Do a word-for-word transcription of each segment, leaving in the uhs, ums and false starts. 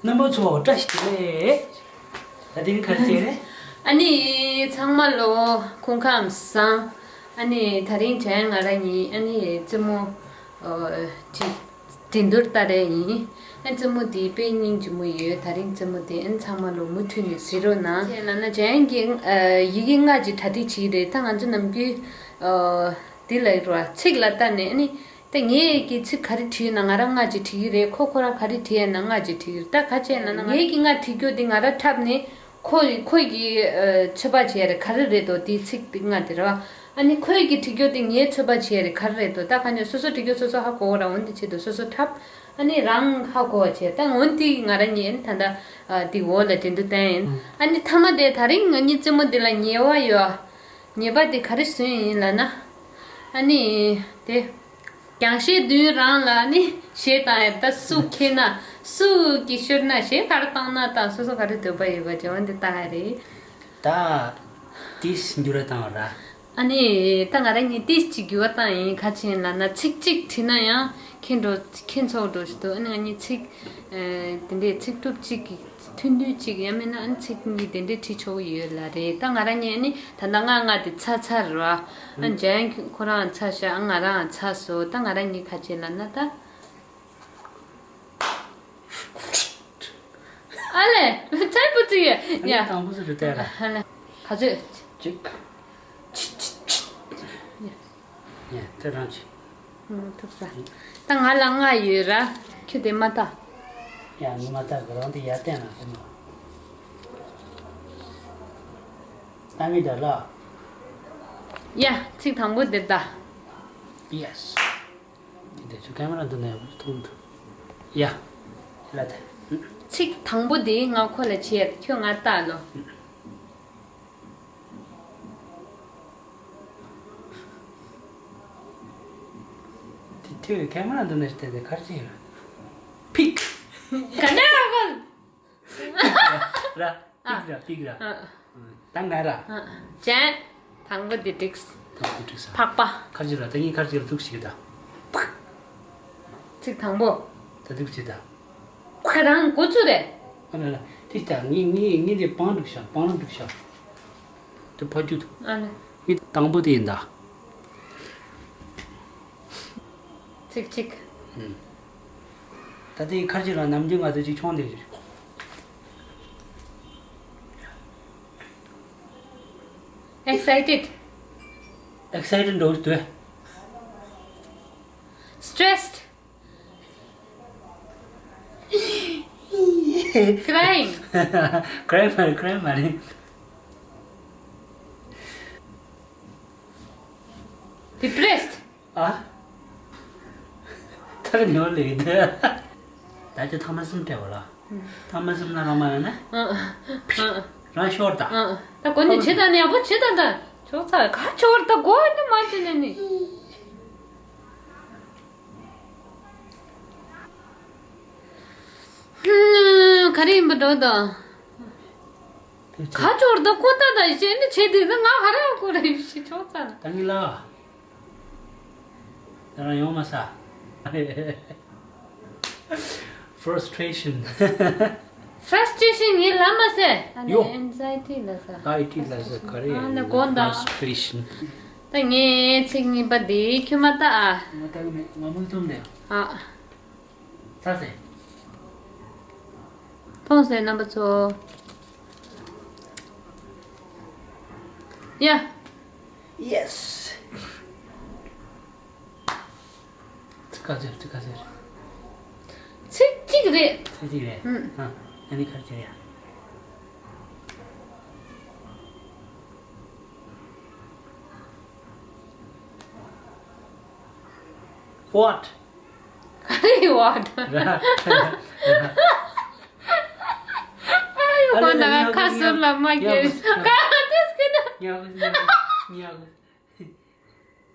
རྣམ་པ་ཚོ་བཀྲ་ཤིས་བདེ་ལེགས། ད་དེ་རིང་ག་རེ་བྱས་རེད། ཨ་ནི་ཚང་མ་ལོ་སྐུ་ཁམས་བཟང་། ཨ་ནི་ད་རིང་གཞན་ང་རང་གཉིས་ཨ་ནི་རྩེད་མོ་ཨ་ཅིག་འགྲན་བསྡུར་ལྟ་རེ་ཡིན། ཨ་རྩེད་མོ་དེ་དཔེ་སྙིང་རྗེ་མོ་ཡོད། ད་རིང་རྩེད་མོ་དེ་ཨ་ནི་ཚང་མ་ལོ་མུ་མཐུད་ནས་གཟིགས་རོགས་གནང་། ཅེས་ལབ་ན་གཞན་གྱི་ཨ་ཡི་གེ་ལྔ་ཅིག་གྲ་སྒྲིག་བྱས་རེད། ད་ང་ཚོ་ནམ་རྒྱུན་ཨ་དེ་ལ་རོ་ཚིག་ལ་ལྟ་ནས་ཨ་ནི། ད་ངས་ཀྱི་ཚིག་ག་རེ་བྲིས་ན་ང་རང་ལྔ་ཅིག་བྲིས་ཀྱི་རེད། ཁོ་ཁོ་རང་ག་རེ་བྲིས་ཡ་ན་ལྔ་ཅིག་བྲིས་ཀྱི་རེད། ད་ག་བྱས་ན་ན་ངས་ཀྱི་ལྔ་བྲིས་རྒྱུ་དེ་ང་རང་འཁྲབ་ནས་ཁོ་ཁོས་ཀྱི་ཨ་ཚོད་དཔག་བྱས་རེད་ག་རེ་རེད་དོ་དེའི་ཚིག་དེ་ལྔ་དེ་རེད་བ། ཨ་ནི་ཁོས་ཀྱི་བྲིས་རྒྱུ་དེ་ངས་ཚོད་དཔག་བྱས་རེད་ག་རེ་རེད་དོ། ད་ག་ནས་སོ་སོ་བྲིས་རྒྱུ་སོ་སོ་ཧ་གོ་བ་ར་འོན་ཏེ་ཆེད་དུ་སོ་སོ་འཁྲབ། ཨ་ནི་རང་ཧ་གོ་བ་བྱས། ད་འོན་ཏེ་ང་རང་ཉིད་ཨ་ནི་ད་ལྟ་ཨ་དེ་འོག་ལ་འགྲན་བསྡུར་བསྟན་ཡིན། ཨ་ནི་མཐའ་མ་དེ་ད་རིང་ང་གཉིས་རྩེད་མོ་དེ་ལ་ཉེ་བ་ཡོད། ཉེས་པ་དེ་ག་རེ་བཟོས་ཡིན་ལབ་ན། ཨ་ནི་དེ། རྒྱང་ཤེལ་མདུན་རང་ལ་ཨ་ནི་གཞས་བཏང་ཡ། ད་སུ་མཁས་ན་སུ་གི་ཤོར་ན་གཞས་ག་རེ་བཏང་ན་བཏང་སོ་སོ་ག་རེ་འདོད་པ་ཡོད་པ་བྱས་འོན་ཏེ་བཏང་ཡ་རེད། ད་ཏིས་འགྱུར་བ་བཏང་བ་ར། ཨ་ནི་ད་ང་རང་གཉིས་ཏིས་ཅིག་འགྱུར་བ་བཏང་ཡིན། ག་ཅི་ཡིན་ལབ་ན་ཚིག་གཅིག་བྲིས་ན་ཡང་མཁྱེན་འགྲོ་མཁྱེན་ཚོར་འགྲོ་ཞིག་འདུག་ཨ་ནི་ང་གཉིས་ཚིག་ཨ་དེ་འདྲའི་ཚིག་གྲུབ་གཅིག་གི་ཐུང་ཐུང་གཅིག་ཡང་མིན་ན་ཨ་ནི་ཚིག་གཉིས་དེ་འདྲའི་བྲིས་ཆོག་གི་ཡོད་ལ་རེད། ད་ང་རང་གཉིས་ཨ་ནི་ད་ལྟ་ང་ང་དེ་ཚ་ཚ་རེད་བ། ཨ་འཇན་ཁོ་རང་ཚ་ཤག་ཨ་ང་རང་ཚ་སོང་། ད་ང་རང་གཉིས་ག་བྱེད་ལབ་ན་ད། ཨ་ལེ་ཚ་པོ་ཅིག་ཡོད་ཡ། དང་པོ་སུ་རེད་ལྟ་ར། ཨ་ལེ་ག་ཚོད། གཅིག་ཡ་དེ་རང་གཅིག་ཐུབ་ས། ད་ང་ལ་ལྔ་ཡོད་ར། ཁྱོད་དེ་མ་ལྟ། ཡ་ངས་མ་ལྟ་གི་རང་དེ་ཡར་བསྟན་ན་ཁོ་མོ། ལྟ་མི་འདྲ་ལ། ཡ་ཚིག་དང་པོ་དེ་ལྟ། ཡེས། དེ་འདྲ་ཚོ་ཀེ་མ་ར་འདི་ན་ཡག་པོ་མཐོང་འདུག་ཡ། ལ་དེ། ཚིག་དང་པོ་དེ་ང་ཁོ་ལ་བྱས་ཁྱོད་ང་ལྟ་ལོ། དེ་ཐོས་ཀེ་མ་ར་འདི་ན་ཞིག་བལྟས་ཏེ་གར་ཅི་ཡིན་ལ། ཕིག་ག་འདྲ་བ་གོ། ར། པིག་ར་པིག་ར། ཨ། ད་ང་ར། ཨ། ཅན། དང་པོ་འདི་འགྲིགས། དང་པོ་འགྲིགས་ས། ཕག་པ། ཁ་ཅིག་ར་ད་ངས་ཁ་ཅིག་ར་འདུག་ཞིག་ད། ཚིག་དང་པོ། ད་འདུག་ཅིག་ད། ཁ་རང་འགོ་ཚུགས་རེད། ཨ་ལ་ལ། དེ་ལྟ་ངས་ངས་ངས་འདི་སྤང་འགྲིག་ཤག་སྤང་འགྲིག་ཤག་དེ་ཕ་རྒྱུད། ཨ་ལ། ངས་དང་པོ་དེ་ཡིན་ད། ཚིག་གཅིག་ཨུམ། ད་ལྟའི་ཁར་ཅིག་ལ་ནམ་རྒྱུན་ང་ཚོ་ཅིག་མཆོང་བསྡད་ཀྱི་རེད། Excited. Excited འགྲོ་འདོད། Stressed. Crying. Cry མ་རེད། Cry མ་རེད། Depressed. ཨ། ཐག་ཉེ་བ་ལས་འདི། ད་ཅི་ཐ་མ་གསུམ་སྤྲད་པ་ལ། ཐ་མ་གསུམ་ན་རང་མ་ཡོང་ན། ཨ། ཨ། རང་ཤོར་ད། ཨ། ད་གོ་ནི་བྱེད་ད་ནི་ཡག་པོ་བྱེད་ད་ད། ཆོག་ཚ་ག་ཆོར་ད་གོ་ནི་མ་བྱེད་ནི་ནི། ཧུམ། ག་རེ་ཡིན་པ་འགྲོ་ད། ཁ་ཆོར་ད་ཀོ་ད་ད་བྱེད་ནི་བྱེད་དེ་ད་ང་ག་རེ་ཡང་ཀོ་རེ་ཞིག་ཆོག་ཚ་ད། ད་ངི་ལ། ད་རང་ཡོང་མ་ས། Frustration. Frustration ངས་ལབ་མ་ཟེར། ཨ་ནི་ཡོ། Anxiety ལབ་ས། Anxiety ལབ་ས་ག་རེ་ཡིན། ཨ་ནི་དགོངས་དག Frustration. ད་ངས་ཚིག་གཉིས་པ་འདི་ཁྱོད་མ་ལྟ་ཨ། ང་ལྟ་གི་མེད། ང་མུ་མཐུད་དེ། ཨ། ཚ་ཟེར། མཐོང་ཟེར་རྣམ་པ་ཚོ། ཡ། Yes. ཚིག་ག་ཚོད་ཚིག་ག་ཚོད། ཚིག་གཅིག་རེད། ཚིག་གཅིག་རེད། ཨུམ། ཨ། ཨ་ནི་ཁར་ཅི་རེད། What? ག་རེ་what? ར། ར། ཨ་ཡོ་ཁོ་ན་ཁ་སུར་ལ་མ་སྐྱེས། ཉག་ག་དེ་སྐྱེས་ན། ཉག་ག་ཉག་ག་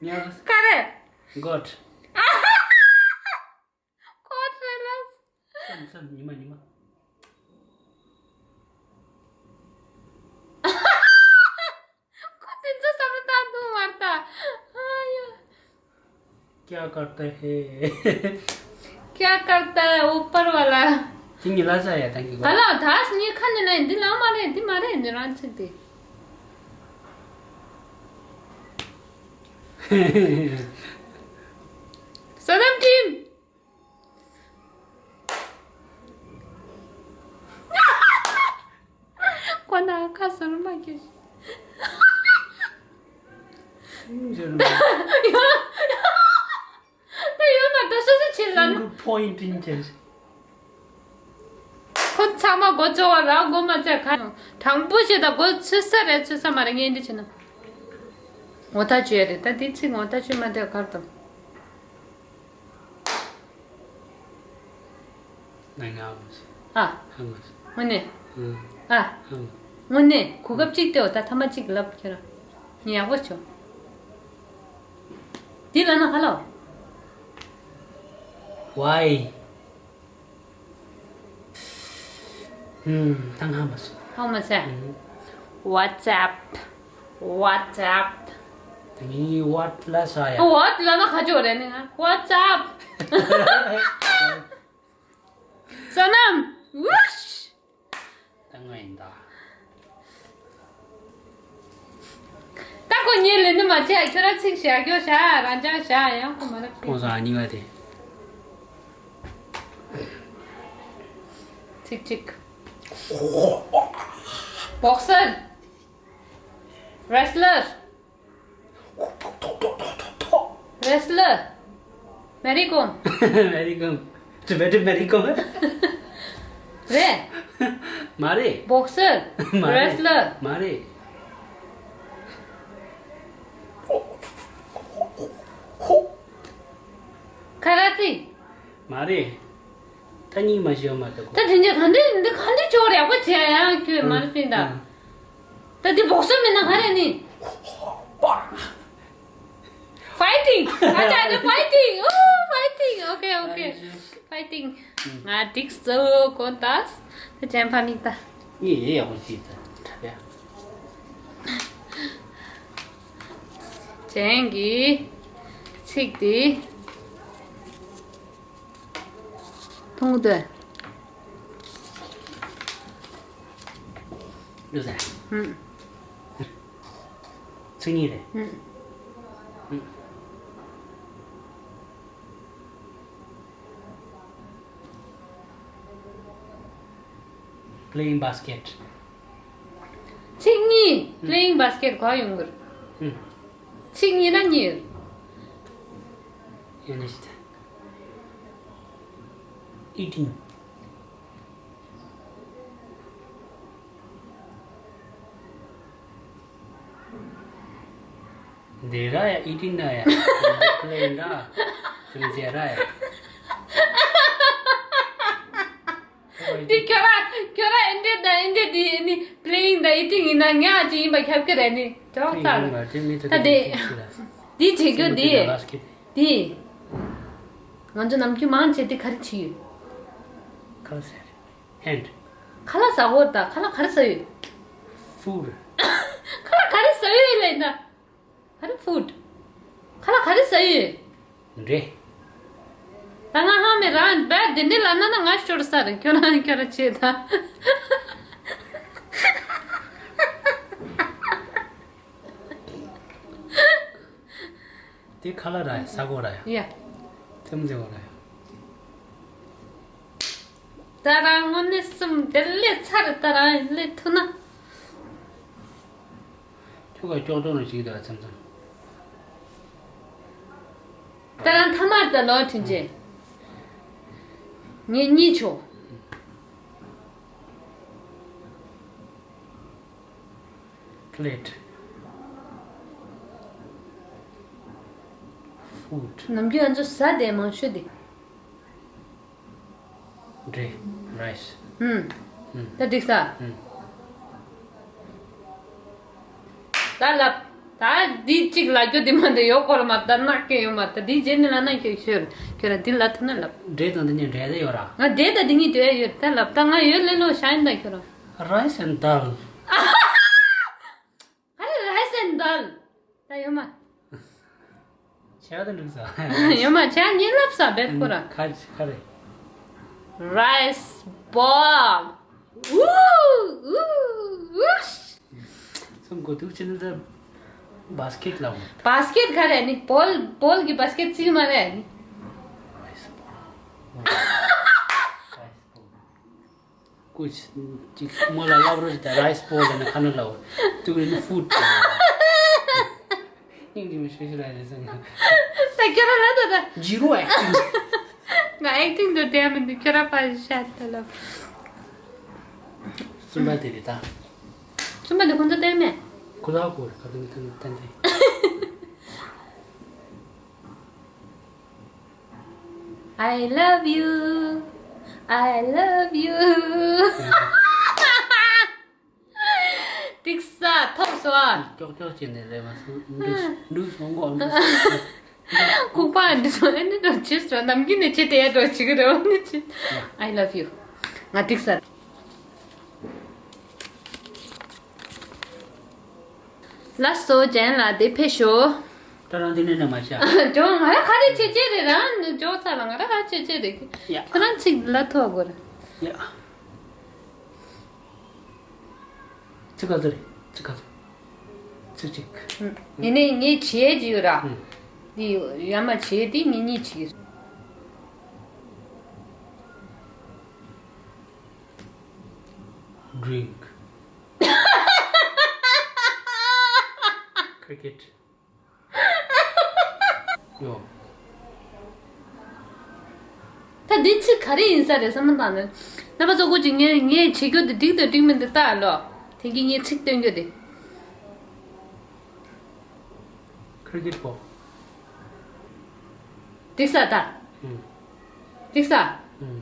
ཉག་ག་ག་རེ། Good. Good fellas. སམ་སམ་ཉི་མ་ཉི་མ། ཁོ་དེ་ཚོ་བསམ་བློ་བཏང་འདུག་མ་ལྟ། ཨ་ཡ། क्या करता है? क्या करता है ऊपर वाला? ཁྱེད་གཉིས་ལ་ས་ཡ་ཐང་གི་ག་ལ་ད་སྙིང་ཁ་ནས་ལ་འདི་ལ་མ་རེད། འདི་མ་རེད། འདི་རང་ཚིག་དེ། ས་དམ་ཁྲིམ། ཁོ་ན་ཁ་སོར་མ་སྐྱེ། ད་ཡོད་མ་ད་སོ་སོ་ཆེ་ལ་ན། Single point in case. ཁོ་ཚང་མ་འགོ་གཙོ་བ་ར་འགོ་མ་ཚད་ཁ། དྲང་པོ་བྱེད་ད་འགོ་ཚུད་ས་རེད་ཚུད་ས་མ་རེད་ངས་འདི་བྱེད་ན། ངོ་ཐག་ཆོད་རེད། ད་འདི་ཚིག་ངོ་ཐག་ཆོད་མ་དེ་གར་དང་། ང་ང་མ་སོ། ཨ། ཧ་མ་སོ། དངོས་གནས། ཨ། ཧ་མ། དངོས་གནས་གོ་སྐབས་གཅིག་སྟེར་ད་ཐ་མ་གཅིག་ལབ་ཁྱེད་རང་། ངས་ཡག་པོ་བྱུང་། འདི་ལ་ན་ཧ་ལོ། Why? ཧུམ། ད་ང་མ་སོ། ཧ་མ་སོ། What's up? What's up? ད་ངའི་what ལ་ས་ཡ། What ལ་ན་ཁ་ཅོ་རེ་ནི་ང་། What's up? ས་ནམ། Whoosh. ད་ང་ཡིན་ད། ད་ཁོ་ཉིད་ལེན་དུ་མ་བྱས་ཁྱོད་རང་ཚིག་བཞག་རྒྱོ་བཞག་རང་ཅག་བཞག་ཡང་ཁོ་མ་རབས་ཁོང་ཚོ་ཨ་ནི་བ་དེ། ཚིག་གཅིག Boxer. Wrestler. Wrestler. Mary Kom. Mary Kom. Tibetan Mary Kom. རེད། མ་རེད། Boxer. མ་རེད། Wrestler. མ་རེད། Karate. མ་རེད། ད་གཉིས་མ་ཤེས་མ་ཐུབ། ད་དེ་འདྲ་ག་འདྲ་འདི་ག་འདྲ་ཅོག་རེག་པ་བྱས་ཡང་ཁྱོད་མ་རེད་ད། ད་འདི་boxer མིན་ན་ག་རེ་ནི། Fighting. ཨ་ད་ད་fighting. Oh, fighting. Okay, okay. Fighting. ང་འགྲིག་སོ་གོ་ད། ད་ཅན་ཕ་མིག་ད། ངས་ཡེ་ཡག་པོ་ཅིག་ད་འཁྲབ་ཡ། ཅན་གྱི་ཚིག་དེ། མཐོང་དོད། འདུག་ཟེར། ཧུམ། ཚིག་གཉིས་རེད། ཧུམ། ཧུམ། Playing basket. ཚིག་གཉིས། Playing basket གོ་ཡོང་གི་རེད། ཧུམ། ཚིག་གཉིས་ན་གཉིས་ཡོད། ཡང་ན་ཞིག་ད། Eating. འདི་ར་ཡ་eating ན་ཡ། Play ན་ཞིམ་ཟས་ར་ཡ། འདི་ཁྱོད་ར་ཁྱོད་ར་ཨིན་འདྲེ་དང་ཨིན་འདྲེ་འདི་ནི་playing དང་eating ཡིན་ན་ངས་ཨ་ཅི་ཡིན་པ་ཁྱབ་ཀྱི་རེད་ནི་ཅོག་ཙག་རེད། ད་དེ་འདི་བྱེད་རྒྱུ་འདི་འདི་ང་ཚོ་ནམ་རྒྱུན་མང་ཆེ་འདི་ག་རེ་བྱེད་ཡོད། ག་ལ་ཟ་ཡོད། Hand. ཁ་ལག་ཟ་གོ་ད་ཁ་ལག་ག་རེ་ཟ་ཡོད། Food. ཁ་ལག་ག་རེ་ཟ་ཡོད་ལེ་ད། ག་རེ་food? ཁ་ལག་ག་རེ་ཟ་ཡོད། འདྲེ། ད་ང་ཧ་མི་རང་བས་དེ་འདྲེ་ལ་ན་ན་ང་ཤོར་ས་རེད། ཁྱོད་རང་ཁྱོད་རང་བྱེད་ད། དེ་ཁ་ལག་ར་ཡ་ཟ་གོ་ར་ཡ། ཡ། ཙམ་ཟེར་གོ་ར་ཡ། ད་རང་དངོས་གནས་སུམ་དེ་ལས་ཚར་ད་རང་ལས་ཐུ་ན། ཁྱོད་ཀ་ཅོག་ཅོག་ནས་ཅིག་དང་མཚམས་མཚམས། ད་རང་ཐ་མར་ད་ལོ་དྲིན་ཅན། ངེད་གཉིས་ཆོ། Plate. Food. ནམ་རྒྱུན་ང་ཚོ་ཟ་དེ་མང་ཤོས་དེ། འདྲེ། Rice. ཧུམ། ཧུམ། ད་འགྲིག་ས། ཧུམ། ད་ལབ། ད་འདི་གཅིག་ལ་རྒྱུ་དེ་མ་འདི་ཡོད་སྐོར་མ་ད་ནག་གི་ཡོད་མ་ད་འདི་རྗེས་ནི་ལ་ན་ཁྱོད་ཤོད་ཁྱོད་ར་འདི་ལ་ཐུ་ན་ལབ། འདྲེ་དང་འདི་གཉིས་འདྲེ་ད་ཡོད་ར། ང་འདྲེ་ད་འདི་གཉིས་འདྲེ་ཡོད་ད་ལབ་ད་ང་ཡོད་ལེ་ལོ་ཤ་ཡིན་ད་ཁྱོད་ར། Rice and dal. ག་རེ་rice and dal? ད་ཡོད་མ། ཆེ་བ་དང་འགྲིག་ས། ཡོད་མ་ཆེ་གཉིས་ལབ་ས་བེད་ཁོ་ར། ཁ་ཁ་རེ། Rice Ball. Woo! Woo! Woo! སུམ་གོ་དུག་ཅི་ནི་ད་བཱ་སི་ཀེཊ་ལ་འོང་། བཱ་སི་ཀེཊ་ག་རེ་ནི་བོལ་བོལ་གི་བཱ་སི་ཀེཊ་ཅིག་མ་རེད་ནི། རའི་སི་བོལ། རའི་སི་བོལ། ཀུ་ཅི་ཅིག་མོ་ལ་ལབ་རོགས་ཅིག་ད་རའི་སི་བོལ་ལ་ནི་ཁ་ན་ལ་འོ། དུག་རེ་ནི་ཧྥུཌ། སྙིང་རྗེ་མོ་ཤོད་ཤོད་ལ་རེད་ཟེར་ན། ད་ཁྱོད་རང་ལ་ད་ད། ཇི་རོ་ཨེག་ཊིང་། ང་ཨེག་ཊིང་དུ་བསྡད་མི་འདུག་ཁྱོད་རང་ཕར་བཞག་ད་ལབ། གསུམ་པ་དེ་རེད་ད། གསུམ་པ་དེ་ཁོང་ཚོ་བསྟན་མེད། ཁོ་ཐག་གོ་རེད་ཁ་ཏོན་ཏན་ཏན་ཏན། I love you. I love you. ཏིག་ས་ཐོབ་སོང་ཨ། ཀྱོག་ཀྱོག་བྱས་ནས་རེད་མ་སོང་འདུག་འདུག་སོང་གོ་འདུག་ཁུག་པ་འདི་ཚོ་ཨེ་འདི་འདྲ་བྱས་སོང་ནམ་རྒྱུན་ནས་བྱས་དེ་ཡ་འགྲོ་བྱེད་ཀྱི་རེད་འདི་བྱས། I love you. ང་ཏིག་ས། ལགས་སོ་ཇན་ལགས་འདི་ཕེབས་ཤོག་ད་རང་འདི་ནས་ནས་མ་བྱ། ཇོ་ང་ར་ག་རེ་བྱེད་ཅེས་རེད་རང་ཇོ་ཚ་ལ་ང་ར་ག་བྱེད་ཅེས་རེད། ཡ། ཁྱོད་རང་ཚིག་ལ་ཐོག་གོ་ར། ཡ། ཚིག་ག་ཚོད་རེད། ཚིག་ག་ཚོད། ཚིག་གཅིག་ཡིན་ནའི་ངས་བྱས་ཀྱི་ཡོད་ར། ཨུམ། འདི་ཡ་མ་བྱས་དེ་ངས་གཉིས་བྱས། Drink. Cricket. ཡོ། ད་འདི་ཚིག་ག་རེ་ཡིན་ས་རེད་བསམ་བློ་བཏང་ནས། རྣམ་པ་ཚོ་ཀུ་ཅིག་ངས་ངས་བྱེད་རྒྱུ་དེ་འགྲིག་དང་འགྲིག་མིན་དེ་ལྟ་ལོ། དེང་གི་ངས་ཚིག་སྟོན་རྒྱུ་དེ། Cricket ball. འགྲིག་ས་ད། ཨུམ། འགྲིག་ས། ཨུམ།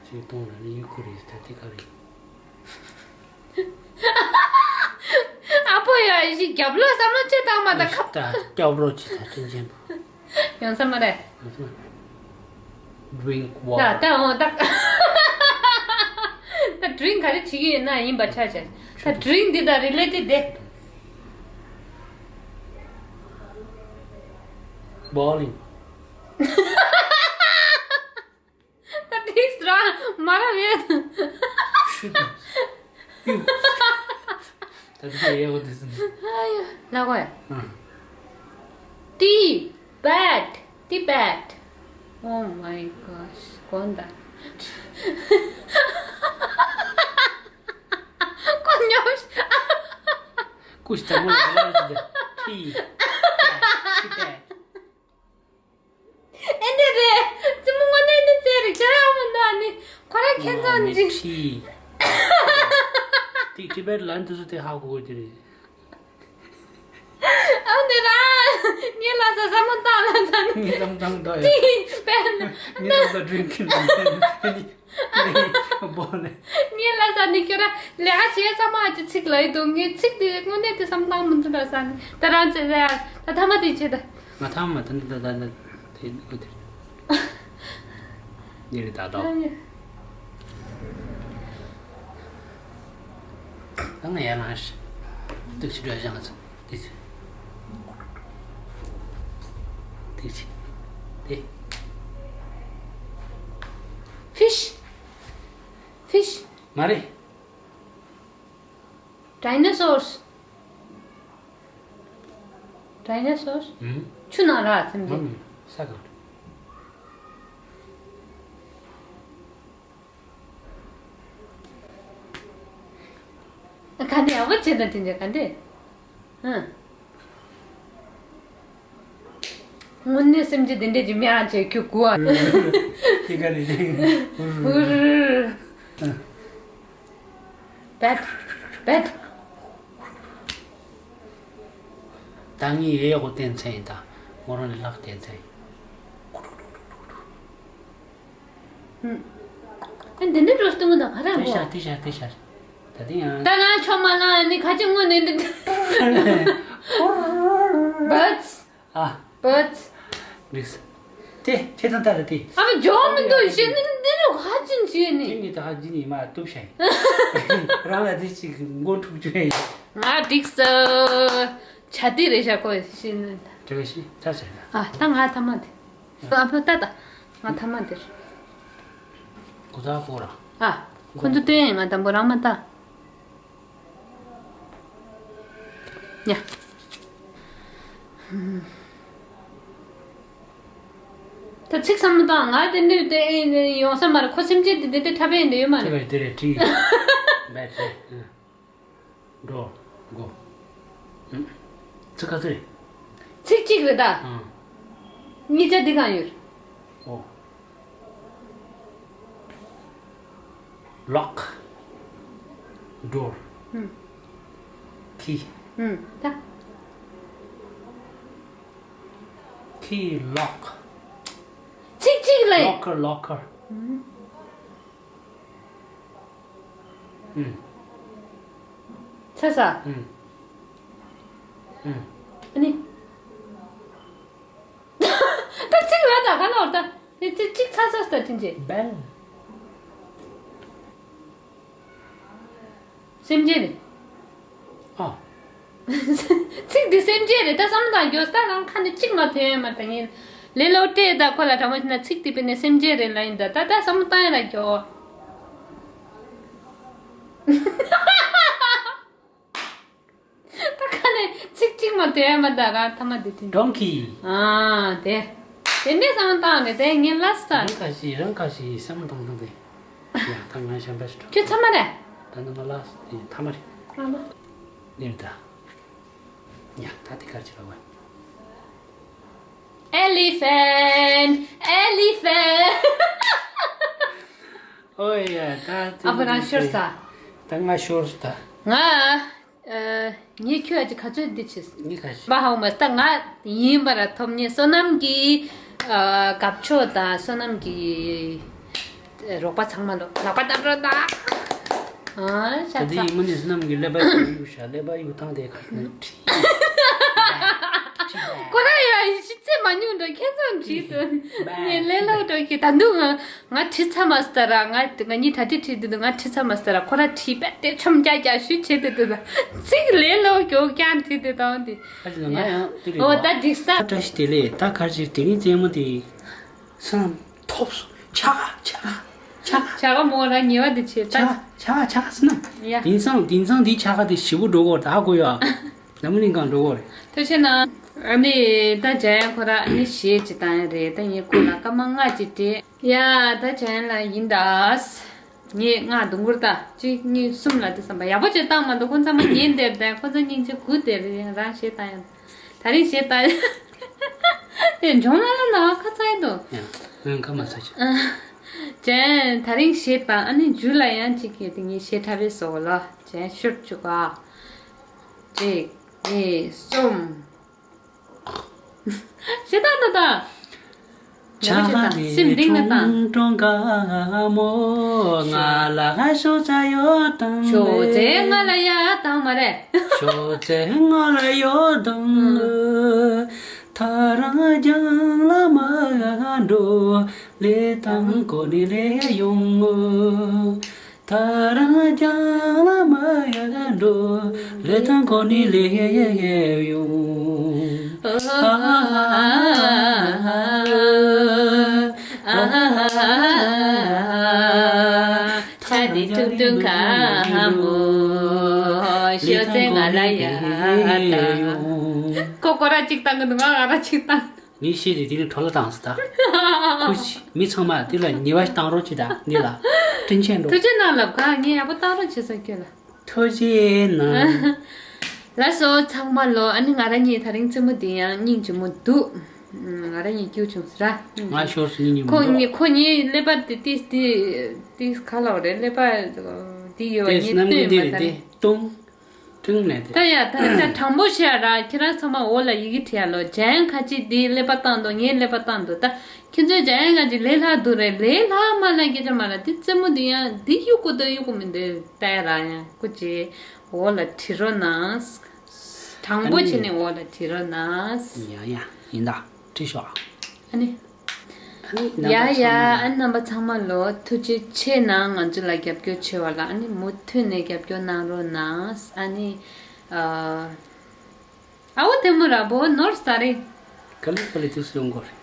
ཅིག་གཏོང་ལ་ནི་ཡུལ་ཁུ་རེད་ད་དེ་ག་རེད། ཨ་ཕོ་ཡ་ཞིག་རྒྱབ་ལོ་བསམ་བློ་ཅི་བཏང་མ་ད་ཁབ། ད་སྐྱབས་རོགས་ཅི་ད་དྲིན་ཆེན་པོ། ཡོང་ས་མ་རེད། ཡོང་ས་མ་རེད། Drink water. ད་ད་འོ་ད། ད་drink ག་རེ་བྱེད་ཀྱི་ཡོད་ན་ཡིན་པ་ཆ་བཞག་ད་drink འདི་དང་related དེ། Bowling. ད་ཏིག་རང་མ་རབས་ཡོད། ཤི་ད། ཡུ། ད་ལྟ་ཡག་པོ་འདུག་ཟེར། ཨ་ཡ། ལ་གོ་ཡ། ཨ། Tibet. Tibet. Oh my gosh. གོ་འདའ། གོ་ཉོབ། ཀུ་ཤི་ད་མོ་ལ་ལ་ལ་ཏི། Tibet. ཨེ་འདྲ་རེད། ཙི་མོ་དངོས་གནས་འདི་རྩེ་རིག་ཆ་ཡག་མི་འདུག་ཨ་ནི་ཁོ་རང་ཁྱེད་ཚོ་ནི། ཏི། ཏི་བེད་ལན་དུ་སུ་དེ་ཧ་གོ་གི་རེད། ཨ་འདི་ར། ངའི་ལ་ས་ས་མོ་ཏང་ལ་ས་ནི། ངའི་ལམ་ཏང་ཏོ་ཡ། ཏི་བེད་ལ། ངའི་ལམ་ས་ཌྲིང་ཀིན་ལ་ནི། ངའི་ལ་ས་ནི་ཁྱོད་ར་ལས་ཀ་བྱེད་ས་མ་ཅི་ཚིག་ལ་ཡི་དོ་ངའི་ཚིག་དེ་དངོས་གནས་དེ་བསམ་བཏང་མི་འདུག་ལ་ས་ནི་ད་རང་ཚེ་ཟ་ཡ་ད་ཐ་མ་དེ་བྱེད་ད། ང་ཐ་མ་ད་འདི་ད་ད་ད་དེ་ཨོ་དེ་རེད། འདི་རེད་ད་ད། ད་ང་ཡར་ལངས་ཤིག་འདུག་ཅི་འདྲ་བཞག་ང་ཚོ་འདི་ཅི་འདི་ཅི་འདི། Fish. Fish. མ་རེད། Dinosaurs. Dinosaurs. ཨུམ། ཆུ་ནང་ར་སེམས་ཅན། ཨུམ། ས་གང་། ག་འདི་ཡག་པོ་བྱེད་དང་དེ་འདྲ་ག་འདི། ཧ། དངོས་གནས་སེམས་ཅན་དེ་འདྲས་ཀྱི་མྱང་བྱས་ཁྱོད་གོ་བ། དེ་ག་རེད། ཧུར། བད། བད། ད་ངས་ཡེ་ཡག་གོ་བསྟན་ཚེ་ཡིན་ད། མོ་རང་ལས་ལྷག་བསྟན་ཚེ་ཡིན། ཨ་འདི་འདྲ་འགྲོ་སྟོན་གི་ད་ག་རེ་དེ་གོ་ཤར་དེ་ཤར་དེ་ཤར། ད་དེ་ཡང་། ད་ང་ཆོ་མ་ལ་ནི་ཁ་ཅིག་དངོས་གནས་འདི། Birds. ཨ། Birds. འགྲིག་སོང་། དེ་ཁྱེད་ཚང་ལྟ་ར་དེ། ཨ་མ་འཇོག་མི་འདུག་ཞེས་ནི་འདི་རུ་ཧ་ཅིང་བྱས་ནི། དེ་ནི་ད་ཧ་ཅིང་ཡིན་མ་གཏུབ་ཤ་ཡིན། རང་ལ་དེ་ཅིག་མགོ་འཁྲུག་བཅུག་ཡིན། ང་འགྲིག་སོང་། བྱ་དེ་རེད་ཤག་ཁོ་ཞེས་ནི། དྲི་བ་ཞིག་ཚར་ཟེར་ན། ཨ་ད་ང་ཐ་མ་དེ། ཨ་ཕོ་ལྟ་ད། ང་ཐ་མ་འདིར། གོ་ད་ཧོ་ར། ཨ། ཁོ་ཚོ་སྟོན་ཡིན། ང་དང་པོ་རང་མ་ལྟ། ཡ། ད་ཚིག་བསམ་བློ་བཏང་། ང་དེ་འདྲས་དེ་ཡོང་ས་མ་རེད། ཁོ་སེམས་ཅན་དེ་དེ་དེ་འཁྲབ་པའི་འདྲ་ཡོད་མ་རེད། དེ་རེད་དེ་རེད་བྲིས། བེད་རེད། འགྲོ། འགོ། ཚིག་ག་ཚོད་རེད། ཚིག་གཅིག་རེད་ད། ཨང་། གཉིས་ཆ་འདི་གང་ཡོད། ཨོ། Lock door. ཧུམ། Key. ཧུམ། ད། Key lock. ཚིག་གཅིག་ལས། Locker, locker. ཧུམ། ཧུམ། ཚ་ས། ཧུམ། ཧུམ། ཨ་ནི། ད་ཚིག་ལ་ད་ག་ལོར་ད། དེ་ཚིག་གཅིག་ཚ་ས་ས་ད་དྲིན་ཆེ། Bell. སེམས་ཅན་རེད། ཨ། ཚིག་འདི་སེམས་ཅན་རེད། ད་བསམ་བློ་བཏང་རྒྱོ། ད་རང་ཁ་ནས་གཅིག་མ་ཐོན་མ་ད་ངས་ལེ་ལོ་སྤྲད། ད་ཁོ་ལ་དྲང་མོ་བྱས་ན་ཚིག་འདི་དཔེར་ན་སེམས་ཅན་རེད་ལ་ཡིན། ད་ད་ད་བསམ་བློ་བཏང་ཡ་ལ་རྒྱོ། ད་ཁ་ནས་ཚིག་གཅིག་མ་ཐོན་མ་ད་རང་ཐ་མ་འདི་ཐོན། Donkey. ཨ་དེ། དེ་འདྲས་བསམ་བློ་བཏང་རེད་དེ་ངས་ལབ་ས། རང་ཁ་ཞིག་རང་ཁ་ཞིག་བསམ་བློ་བཏང་བཏང་དེ། ཡ་ད་ང་གཞན་པ་ཞིག་འགྲོ། ཁྱོད་ཚང་མ་རེད། ད་ནི་མ་ལགས་དེ་ཐ་མ་རེད། ཨ་མ། ནི་རེད་ད། ཡ་ད་དེ་གར་ཅི་ལ་བ། Elephant, elephant. ཨོ་ཡ་ད་དེ་ཨ་ཕ་རང་ཤོར་ས། ད་ང་ཤོར་ས་ད། ང་། ཨ། ངས་ཁྱོད་ཨ་ཅེ་ག་ཚོད་འདི་བྱེད། ངས་ག་ཞིག་མ་ཧོ་མ་ད་ང་ཡིན་པ་ར་ཐོབ་ཉེ་བསོད་ནམས་ཀྱི་ཨ་དགའ་ཕྱོགས་དང་བསོད་ནམས་ཀྱི་རོགས་པ་ཚང་མ་ལོ་ལག་པ་བརྡབ་རོགས་གནང་། ཨ་ཤ་ད་ཚ། དེ་ཡིན་མིན་ནས་བསོད་ནམས་ཀྱི་ཀླད་པ་ཡུག་ཡུག་ཤ་ཀླད་པ་ཡུག་ཐང་དེ་ཁ་ན་ཁྲིད། ཁོ་ར་ཡ་ཤི་ཚེ་མ་ཉུང་འགྲོ་ཁྱེད་ཚོ་བྲིས་དོན་ངས་ལས་སླ་འགྲོ་ཁྱེད་ད་འདུག་ང་ང་བྲིས་ཚར་མ་སྟ་ར། ང་ང་གཉིས་གྲ་སྒྲིག་བྲིས་དུས་ང་བྲིས་ཚར་མ་སྟ་ར། ཁོ་ར་བྲིས་པས་དེ་ཆོམ་རྒྱག་རྒྱག་ཞུ་བྱེད་དུ་དུ་ད་ཚིག་ལས་ལོ་མགྱོགས་རྐྱང་བྲིས་དུ་དང་དེ། ཨ་ཅེ་ང་ཡང་དེ་རེད་ཨོ་ད་འགྲིག་ས། བཀྲ་ཤིས་བདེ་ལེགས། ད་གར་ཅིག་དེ་རིང་རྩེད་མོ་དེ་སང་ཐོབ་སོང་། ཆ་ག་ཆ་ག་ཆ་ག་ཆ་ག་མོ་ར་ཉེ་བ་དེ་བྱེད་ཆ་ད། ག་ཆ་ག་ཆ་ག་སི་ན། ཡ། དེང་སང་དེང་སང་དེ་ཆ་ག་དེ་ཞིབ་པོ་འགྲོ་གོ་ད་གོ་ཡ། འཛམ་བུ་གླིང་གང་འགྲོ་གོ་རེད། ཐུགས་རྗེ་གནང་། ཨ་ནི་ད་འཇམ་ཡང་ཁོ་ར་ཨ་ནི་གཞས་ཅིག་བཏང་ཡ་རེད། ད་ངས་ཁོ་ལ་སྐར་མ་ལྔ་ཅིག་སྤྲད། ཡ་ད་འཇམ་ཡང་ལ་ཡིན་ད། ངས་ལྔ་དུང་གུར་ད་གཅིག་གཉིས་གསུམ་ལ་དེ་བསམ་པ་ཡག་པོ་ཅིག་བཏང་མ་འདུག་ཁོ་ཚང་མ་ཉན་བསྡད་པ་དང་ཁོ་ཚོ་སྙིང་རྗེ་དགུ་བསྡད་པ་ཡང་རང་གཞས་བཏང་ཡ། ད་རིང་གཞས་བཏང་ཡ། དེ་འཇོང་ལ་ལ་ན་ཁ་ཚ་ཡ་འདུག་ཡ་ང་ཁ་མ་ཚ་ཅིག་ཇན་ད་རིང་གཞས་བཏང་ཨ་ནི་འཇུ་ལ་ཡང་གཅིག་གིས་དེ་ངས་གཞས་འཁྲབ་པའི་བཟོ་ལ་ཇན་ཤོར་བཅུག་ག་གཅིག་གཉིས་གསུམ། ཞེ་དྲག་ད་ད། ཆ་ལ་ནི་སེམས་གཏིང་ནས་བཏང་། ཀྲུང་ཀྲུང་དགའ་མོ་ང་ལ་ཤོག་ཚ་ཡོད་དང་། ཤོག་ཚེ་ང་ལ་ཡ་དང་མ་རེད། ཤོག་ཚེ་ང་ལ་ཡོད་དང་། ཐ་རང་རྒྱང་ལ་མ་འགྲོ་ལེ་དང་གོ་ནི་ལེ་ཡོང་། ཐ་རང་རྒྱང་ལ་མ་ཡ་འགྲོ་ལེ་དང་གོ་ནི་ལེ་ཡོང་། ཨ་ཧ་ཧ་ཧ་ཧ། ཆ་དེ་ཐུང་ཐུང་ཁ་མོ་ཤོག་ཚེ་ང་ལ་ཡ་དང་། ཁོ་ཁོ་ར་གཅིག་བཏང་གི་འདུག་ང་ང་ར་གཅིག་བཏང་། ངས་བཤད་དེ་དེ་ནི་གྲོ་ལ་བཏང་སོང་ད། ཁོ་ཅི་མི་ཚང་མ་དེ་ལ་ཉེས་པ་བཏང་རོགས་བྱེད་ད་འདི་ལ་དྲིན་ཆེན་འགྲོ། ཐུགས་རྗེ་གནང་ལབ་ག་ངས་ཡག་པོ་བཏང་རོགས་བྱེད་ས་ཁྱོད་ལ། ཐུགས་རྗེ་གནང་། ལགས་སོ་ཚང་མ་ལོ། ཨ་ནི་ང་རང་གཉིས་ད་རིང་རྩེད་མོ་འདི་ཡང་སྙིང་རྗེ་མོ་འདུག་ང་རང་གཉིས་སྐྱིད་བྱུང་ཟེར་ར། ང་ཤོར་སོང་སྙིང་རྗེ་མོ་ཁོ་འདུག་ངས་ཁོ་གཉིས་ཀླད་པ་དེ་ཏིས་ཏིས་ཏིས་ག་ལ་བ་རེད། ཀླད་པ་དེ་ཡོད་པ་ངས་ལྟོས་མ་ད་རེད། ཏུང་། ཀྲིང་ལས་དེ། ད་ཡ་ད་ད་དྲང་པོ་བཤད་ར། ཁྱེད་རང་ཚང་མ་འོག་ལ་ཡི་གེ་བྲིས་ཡ་ལོ། ཇན་ཁ་ཅིག་དེའི་ཀླད་པ་བཏང་འདུག་ངའི་ཀླད་པ་བཏང་འདུག་ད་ཁྱེད་ཚོས་ཇན་ཁ་ཅིག་ལས་སླ་འདུག་རེད། ལས་སླ་མ་སླ་སྐད་ཆ་མ་ལ་དེ་རྩེད་མོ་འདི་ཡང་འདི་གཡུག་དགོས་འདུག་གཡུག་དགོས་མི་འདུག་ལྟ་ཡ་ར་ཡང་སྐུ་མཁྱེན་འོག་ལ་བྲིས་རོགས་གནང་། དྲང་པོ་བྱས་ནས་འོག་ལ་བྲིས་རོགས་གནང་། ཡ་ཡ་ཡིན་ད། བྲིས་ཤོག་ཨ་ནི། ཨ་ནི་ཡ་ཡ་ཨ་ནི་རྣམ་པ་ཚང་མ་ལོ་ཐུགས་རྗེ་ཆེ་གནང་། ང་ཚོ་ལ་རྒྱབ་སྐྱོར་བྱེད་པ་ལ་ཨ་ནི་མུ་མཐུད་ནས་རྒྱབ་སྐྱོར་གནང་རོགས་གནང་། ཨ་ནི་ཨ་བོ་དེ་མོ་ར་བོ་ནོར་ས་རེད། ག་ལེ་ག་ལེ་དུས་སུ་ཡོང་དགོས་རེད།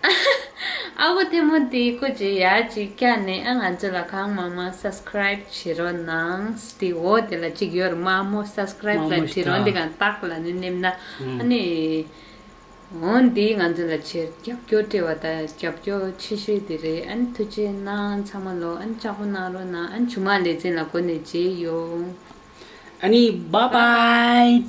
ཨ་ཁུ་ཐལ་མོ་དེ་ཀོ་ཅི་ཡར་ཅིག་བཀྱག་ནས། ཨ་ང་ཚོ་ལ་གང་མང་མང་སབ་སི་ཀ་རའིབ་བྱེད་རོགས་གནང་། དེ་འོ་དེ་ལ་ཅིག་ཡོད་རེད། མ་མོ་སབ་སི་ཀ་རའིབ་ལ་བྲིས་རོགས། འདི་གང་རྟགས་ལ་ནི་ནེམ་ན། ཨ་ནི། འོ་འདི་ང་ཚོ་ལ་ཆེར་རྒྱབ་སྐྱོར་སྤྲད་པ་དང་རྒྱབ་སྐྱོར་ཆེ་ཤོས་དེ་རེད། ཨ་ནི་ཐུགས་རྗེ་གནང་། ཚང་མ་ལོ་ཨ་ནི་ལྕགས་པོ་གནང་རོགས་གནང་། ཨ་ནི་ཇུ་མ་ལེ་ཚན་ལ་འགོ་ནས་མཇལ་ཡོང་། ཨ་ནི་bye bye།